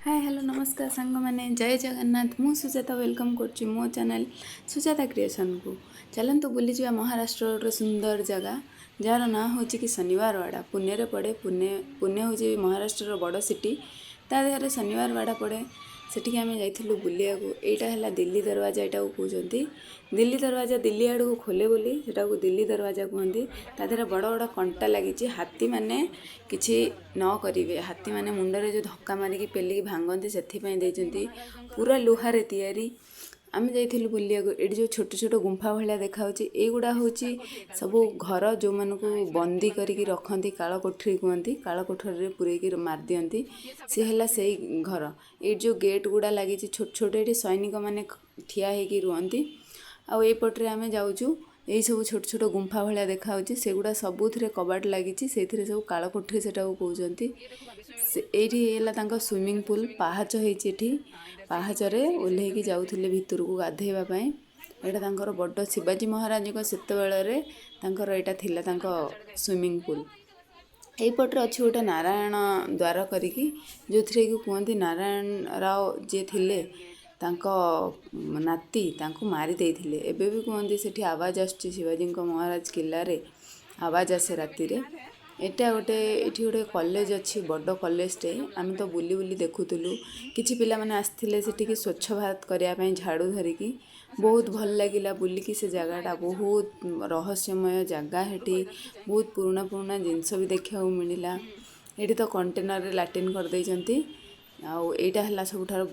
ହାଏ, hello, ନମସ୍କାର ସାଙ୍ଗମାନେ, ଜୟ ଜଗନ୍ନାଥ। ମୁଁ ସୁଜାତା, welcome କରୁଛି ମୋ ଚ୍ୟାନେଲ୍ ସୁଜାତା କ୍ରିଏସନ୍କୁ। ଚାଲନ୍ତୁ ବୁଲିଯିବା ମହାରାଷ୍ଟ୍ରର ଗୋଟେ ସୁନ୍ଦର ଜାଗା, ଯାହାର ନାଁ ହେଉଛି କି ଶନିବାରବାଡ଼ା। ପୁନେରେ ପଡ଼େ। ପୁନେ, ପୁନେ ହେଉଛି ମହାରାଷ୍ଟ୍ରର ବଡ଼ ସିଟି। ତା ଦେହରେ ଶନିବାରବାଡ଼ା ପଡ଼େ। ସେଠିକି ଆମେ ଯାଇଥିଲୁ ବୁଲିବାକୁ। ଏଇଟା ହେଲା ଦିଲ୍ଲୀ ଦରୱାଜା। ଏଇଟାକୁ କହୁଛନ୍ତି ଦିଲ୍ଲୀ ଦରୱାଜା। ଦିଲ୍ଲୀ ଆଡ଼କୁ ଖୋଲେ ବୋଲି ସେଟାକୁ ଦିଲ୍ଲୀ ଦରୱାଜା କୁହନ୍ତି। ତା ଦେହରେ ବଡ଼ ବଡ଼ କଣ୍ଟା ଲାଗିଛି, ହାତୀମାନେ କିଛି ନ କରିବେ। ହାତୀମାନେ ମୁଣ୍ଡରେ ଯେଉଁ ଧକ୍କା ମାରିକି ପେଲିକି ଭାଙ୍ଗନ୍ତି, ସେଥିପାଇଁ ଦେଇଛନ୍ତି। ପୁରା ଲୁହାରେ ତିଆରି। ଆମେ ଯାଇଥିଲୁ ବୁଲିବାକୁ। ଏଇଠି ଯେଉଁ ଛୋଟ ଛୋଟ ଗୁମ୍ଫା ଭଳିଆ ଦେଖାହେଉଛି, ଏଇଗୁଡ଼ା ହେଉଛି ସବୁ ଘର, ଯେଉଁମାନଙ୍କୁ ବନ୍ଦୀ କରିକି ରଖନ୍ତି, କାଳ କୋଠରୀ କୁହନ୍ତି। କାଳ କୋଠରୀରେ ପୂରେଇକି ମାରିଦିଅନ୍ତି, ସେ ହେଲା ସେଇ ଘର। ଏଇଠି ଯେଉଁ ଗେଟ୍ ଗୁଡ଼ା ଲାଗିଛି ଛୋଟ ଛୋଟ, ଏଇଠି ସୈନିକମାନେ ଠିଆ ହେଇକି ରୁହନ୍ତି। ଆଉ ଏଇପଟରେ ଆମେ ଯାଉଛୁ। ଏଇସବୁ ଛୋଟ ଛୋଟ ଗୁମ୍ଫା ଭଳିଆ ଦେଖାହେଉଛି, ସେଗୁଡ଼ା ସବୁଥିରେ କବାଟ ଲାଗିଛି। ସେଇଥିରେ ସବୁ କାଳ କୋଠରୀ ସେଟାକୁ କହୁଛନ୍ତି। ସେ ଏଇଠି ହେଲା ତାଙ୍କ ସୁଇମିଂ ପୁଲ୍। ପାହାଚ ହେଇଛି ଏଠି, ପାହାଚରେ ଓହ୍ଲେଇକି ଯାଉଥିଲେ ଭିତରକୁ ଗାଧେଇବା ପାଇଁ। ଏଇଟା ତାଙ୍କର ବଡ଼ ଶିବାଜୀ ମହାରାଜଙ୍କ ସେତେବେଳରେ ତାଙ୍କର ଏଇଟା ଥିଲା ତାଙ୍କ ସୁଇମିଂ ପୁଲ୍। ଏଇପଟରେ ଅଛି ଗୋଟେ ନାରାୟଣ ଦ୍ୱାର କରିକି, ଯେଉଁଥିରେ କି କୁହନ୍ତି ନାରାୟଣ ରାଓ ଯିଏ ଥିଲେ, ତାଙ୍କ ନାତି ତାଙ୍କୁ ମାରି ଦେଇଥିଲେ। ଏବେ ବି କୁହନ୍ତି ସେଠି ଆବାଜ ଆସୁଛି, ଶିବାଜୀଙ୍କ ମହାରାଜ କିଲ୍ଲାରେ ଆବାଜ ଆସେ ରାତିରେ। ଏଇଟା ଗୋଟେ, ଏଇଠି ଗୋଟେ କଲେଜ ଅଛି, ବଡ଼ କଲେଜଟେ। ଆମେ ତ ବୁଲି ବୁଲି ଦେଖୁଥିଲୁ। କିଛି ପିଲାମାନେ ଆସିଥିଲେ ସେଠିକି ସ୍ୱଚ୍ଛ ଭାରତ କରିବା ପାଇଁ ଝାଡ଼ୁ ଧରିକି। ବହୁତ ଭଲ ଲାଗିଲା ବୁଲିକି। ସେ ଜାଗାଟା ବହୁତ ରହସ୍ୟମୟ ଜାଗା। ସେଠି ବହୁତ ପୁରୁଣା ପୁରୁଣା ଜିନିଷ ବି ଦେଖିବାକୁ ମିଳିଲା। ଏଇଠି ତ କଣ୍ଟେନରରେ ଲାଟିନ୍ କରିଦେଇଛନ୍ତି। ଆଉ ଏଇଟା ହେଲା ସବୁଠାରୁ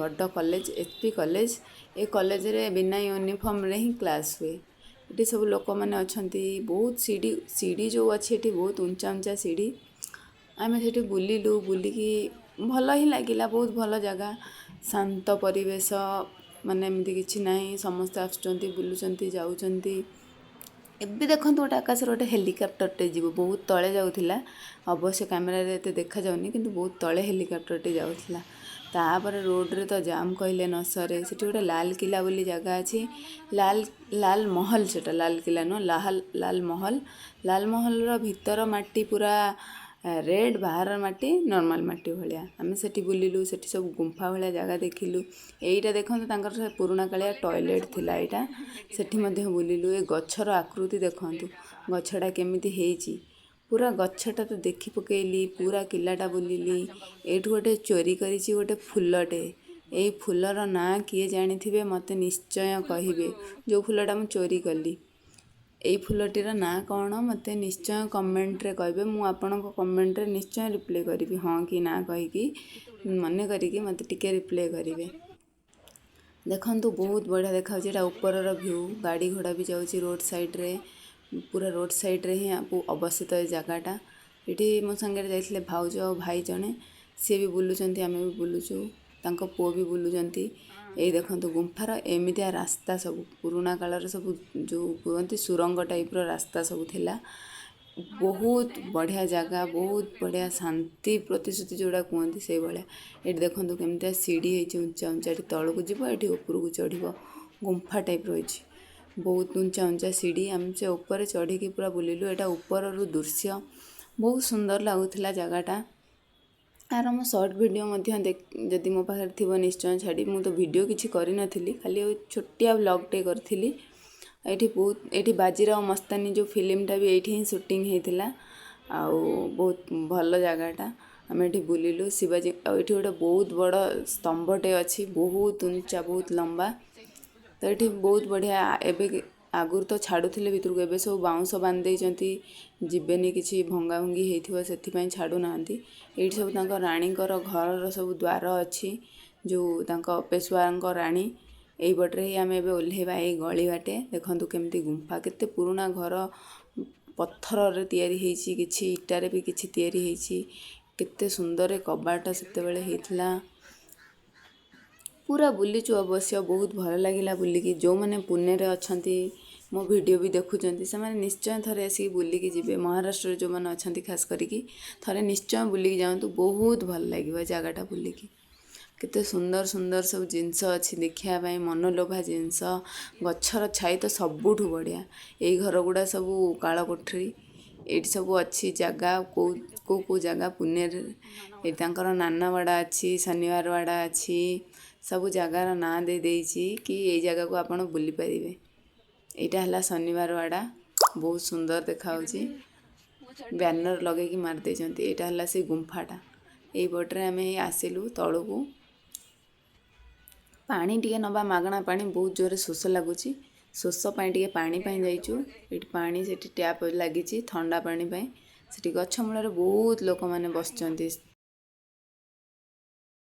ବଡ଼ କଲେଜ, ଏଚ୍ ପି କଲେଜ। ଏ କଲେଜରେ ବିନା ୟୁନିଫର୍ମରେ ହିଁ କ୍ଲାସ୍ ହୁଏ। ଏଠି ସବୁ ଲୋକମାନେ ଅଛନ୍ତି। ବହୁତ ସିଡ଼ି ସିଡ଼ି ଯେଉଁ ଅଛି ଏଠି, ବହୁତ ଉଞ୍ଚା ଉଞ୍ଚା ସିଡ଼ି। ଆମେ ସେଠି ବୁଲିଲୁ। ବୁଲିକି ଭଲ ହିଁ ଲାଗିଲା। ବହୁତ ଭଲ ଜାଗା, ଶାନ୍ତ ପରିବେଶ, ମାନେ ଏମିତି କିଛି ନାହିଁ। ସମସ୍ତେ ଆସୁଛନ୍ତି, ବୁଲୁଛନ୍ତି, ଯାଉଛନ୍ତି। ଏବେ ଦେଖନ୍ତୁ, ଗୋଟେ ଆକାଶରେ ଗୋଟେ ହେଲିକପ୍ଟରଟେ ଯିବ। ବହୁତ ତଳେ ଯାଉଥିଲା। ଅବଶ୍ୟ କ୍ୟାମେରାରେ ଏତେ ଦେଖାଯାଉନି, କିନ୍ତୁ ବହୁତ ତଳେ ହେଲିକପ୍ଟରଟେ ଯାଉଥିଲା। ତାପରେ ରୋଡ଼ରେ ତ ଜାମ୍ କହିଲେ ନ ସରେ। ସେଠି ଗୋଟେ ଲାଲକିଲ୍ଲା ବୋଲି ଜାଗା ଅଛି, ଲାଲ ଲାଲ ମହଲ। ସେଟା ଲାଲକିଲ୍ଲା ନୁହଁ, ଲାଲ ମହଲ। ଲାଲ ମହଲର ଭିତର ମାଟି ପୁରା ରେଡ଼୍, ବାହାର ମାଟି ନର୍ମାଲ୍ ମାଟି ଭଳିଆ। ଆମେ ସେଠି ବୁଲିଲୁ। ସେଠି ସବୁ ଗୁମ୍ଫା ଭଳିଆ ଜାଗା ଦେଖିଲୁ। ଏଇଟା ଦେଖନ୍ତୁ, ତାଙ୍କର ସେ ପୁରୁଣା କାଳିଆ ଟଏଲେଟ୍ ଥିଲା ଏଇଟା। ସେଠି ମଧ୍ୟ ବୁଲିଲୁ। ଏ ଗଛର ଆକୃତି ଦେଖନ୍ତୁ, ଗଛଟା କେମିତି ହେଇଛି। ପୁରା ଗଛଟା ତ ଦେଖି ପକେଇଲି। ପୁରା କିଲ୍ଲାଟା ବୁଲିଲି। ଏଇଠୁ ଗୋଟେ ଚୋରି କରିଛି ଗୋଟେ ଫୁଲଟେ। ଏଇ ଫୁଲର ନାଁ କିଏ ଜାଣିଥିବେ, ମୋତେ ନିଶ୍ଚୟ କହିବେ। ଯେଉଁ ଫୁଲଟା ମୁଁ ଚୋରି କଲି, ଏଇ ଫୁଲଟିର ନାଁ କ'ଣ, ମୋତେ ନିଶ୍ଚୟ କମେଣ୍ଟରେ କହିବେ। ମୁଁ ଆପଣଙ୍କ କମେଣ୍ଟରେ ନିଶ୍ଚୟ ରିପ୍ଲାଏ କରିବି। ହଁ କି ନା କହିକି ମନେ କରିକି ମୋତେ ଟିକେ ରିପ୍ଲାଏ କରିବେ। ଦେଖନ୍ତୁ, ବହୁତ ବଢ଼ିଆ ଦେଖାଯାଉଛି। ଏଇଟା ଉପରର ଭ୍ୟୁ। ଗାଡ଼ି ଘୋଡ଼ା ବି ଯାଉଛି ରୋଡ଼ ସାଇଡ଼୍ରେ। ପୁରା ରୋଡ଼ ସାଇଡ଼୍ରେ ହିଁ ଅବସ୍ଥିତ ଏ ଜାଗାଟା। ଏଠି ମୋ ସାଙ୍ଗରେ ଯାଇଥିଲେ ଭାଉଜ ଆଉ ଭାଇ ଜଣେ। ସିଏ ବି ବୁଲୁଛନ୍ତି, ଆମେ ବି ବୁଲୁଛୁ, ତାଙ୍କ ପୁଅ ବି ବୁଲୁଛନ୍ତି। ଏଇ ଦେଖନ୍ତୁ, ଗୁମ୍ଫାର ଏମିତିଆ ରାସ୍ତା ସବୁ, ପୁରୁଣା କାଳର ସବୁ ଯେଉଁ କୁହନ୍ତି ସୁରଙ୍ଗ ଟାଇପ୍ର ରାସ୍ତା ସବୁ ଥିଲା। ବହୁତ ବଢ଼ିଆ ଜାଗା, ବହୁତ ବଢ଼ିଆ ଶାନ୍ତି ପ୍ରତିଶ୍ରୁତି ଯେଉଁଟା କୁହନ୍ତି, ସେଇଭଳିଆ। ଏଇଠି ଦେଖନ୍ତୁ, କେମିତିଆ ସିଡ଼ି ହେଇଛି ଉଞ୍ଚା ଉଞ୍ଚା। ଏଠି ତଳକୁ ଯିବ, ଏଠି ଉପରକୁ ଚଢ଼ିବ। ଗୁମ୍ଫା ଟାଇପ୍ ରହିଛି। ବହୁତ ଉଞ୍ଚା ଉଞ୍ଚା ସିଡ଼ି। ଆମେ ସେ ଉପରେ ଚଢ଼ିକି ପୁରା ବୁଲିଲୁ। ଏଇଟା ଉପରରୁ ଦୃଶ୍ୟ। ବହୁତ ସୁନ୍ଦର ଲାଗୁଥିଲା ଜାଗାଟା। ଆର ମୁଁ ସର୍ଟ ଭିଡ଼ିଓ ମଧ୍ୟ ଯଦି ମୋ ପାଖରେ ଥିବ, ନିଶ୍ଚୟ ଛାଡ଼ିବି। ମୁଁ ତ ଭିଡ଼ିଓ କିଛି କରିନଥିଲି, ଖାଲି ଛୋଟିଆ ବ୍ଲଗ୍ଟେ କରିଥିଲି। ଏଇଠି ବହୁତ, ଏଇଠି ବାଜିରାଓ ମସ୍ତାନୀ ଯେଉଁ ଫିଲ୍ମଟା ବି ଏଇଠି ହିଁ ସୁଟିଂ ହେଇଥିଲା। ଆଉ ବହୁତ ଭଲ ଜାଗାଟା। ଆମେ ଏଠି ବୁଲିଲୁ ଶିବାଜୀ। ଆଉ ଏଠି ଗୋଟେ ବହୁତ ବଡ଼ ସ୍ତମ୍ଭଟେ ଅଛି, ବହୁତ ଉଞ୍ଚା, ବହୁତ ଲମ୍ବା। ତ ଏଠି ବହୁତ ବଢ଼ିଆ। ଏବେ, ଆଗରୁ ତ ଛାଡ଼ୁଥିଲେ ଭିତରକୁ, ଏବେ ସବୁ ବାଉଁଶ ବାନ୍ଧି ଦେଇଛନ୍ତି, ଯିବେନି, କିଛି ଭଙ୍ଗା ଭଙ୍ଗି ହେଇଥିବ, ସେଥିପାଇଁ ଛାଡ଼ୁନାହାନ୍ତି। ଏଇଠି ସବୁ ତାଙ୍କ ରାଣୀଙ୍କର ଘରର ସବୁ ଦ୍ୱାର ଅଛି, ଯେଉଁ ତାଙ୍କ ପେଶୱାଙ୍କ ରାଣୀ। ଏଇପଟରେ ହିଁ ଆମେ ଏବେ ଓହ୍ଲେଇବା, ଏଇ ଗଳି ବାଟେ। ଦେଖନ୍ତୁ କେମିତି ଗୁମ୍ଫା, କେତେ ପୁରୁଣା ଘର, ପଥରରେ ତିଆରି ହେଇଛି, କିଛି ଇଟାରେ ବି କିଛି ତିଆରି ହେଇଛି। କେତେ ସୁନ୍ଦର କବାଟ ସେତେବେଳେ ହେଇଥିଲା। ପୁରା ବୁଲିଛୁ। ଅବଶ୍ୟ ବହୁତ ଭଲ ଲାଗିଲା ବୁଲିକି। ଯେଉଁମାନେ ପୁନେରେ ଅଛନ୍ତି, ମୋ ଭିଡ଼ିଓ ବି ଦେଖୁଛନ୍ତି, ସେମାନେ ନିଶ୍ଚୟ ଥରେ ଆସିକି ବୁଲିକି ଯିବେ। ମହାରାଷ୍ଟ୍ରରେ ଯେଉଁମାନେ ଅଛନ୍ତି, ଖାସ କରିକି ଥରେ ନିଶ୍ଚୟ ବୁଲିକି ଯାଆନ୍ତୁ। ବହୁତ ଭଲ ଲାଗିବ ଏ ଜାଗାଟା ବୁଲିକି। କେତେ ସୁନ୍ଦର ସୁନ୍ଦର ସବୁ ଜିନିଷ ଅଛି ଦେଖିବା ପାଇଁ, ମନଲୋଭା ଜିନିଷ। ଗଛର ଛାଇ ତ ସବୁଠୁ ବଢ଼ିଆ। ଏଇ ଘର ଗୁଡ଼ା ସବୁ କାଳ କୋଠରୀ। ଏଇଠି ସବୁ ଅଛି ଜାଗା କେଉଁ କେଉଁ କେଉଁ ଜାଗା ପୁନେରେ। ଏଠି ତାଙ୍କର ନାନାବାଡ଼ା ଅଛି, ଶନିବାରବାଡ଼ା ଅଛି, ସବୁ ଜାଗାର ନାଁ ଦେଇ ଦେଇଛି କି ଏଇ ଜାଗାକୁ ଆପଣ ବୁଲିପାରିବେ। ଏଇଟା ହେଲା ଶନିବାରବାଡ଼ା, ବହୁତ ସୁନ୍ଦର ଦେଖାହେଉଛି। ବ୍ୟାନର ଲଗେଇକି ମାରି ଦେଇଛନ୍ତି। ଏଇଟା ହେଲା ସେଇ ଗୁମ୍ଫାଟା। ଏଇପଟରେ ଆମେ ଆସିଲୁ ତଳକୁ। ପାଣି ଟିକେ ନେବା, ମାଗଣା ପାଣି, ବହୁତ ଜୋରରେ ଶୋଷ ଲାଗୁଛି। ଶୋଷ ପାଇଁ ଟିକେ ପାଣି ପାଇଁ ଯାଇଛୁ। ଏଠି ପାଣି ସେଠି ଟ୍ୟାପ୍ ଲାଗିଛି ଥଣ୍ଡା ପାଣି ପାଇଁ। ସେଠି ଗଛ ମୂଳରେ ବହୁତ ଲୋକମାନେ ବସିଛନ୍ତି।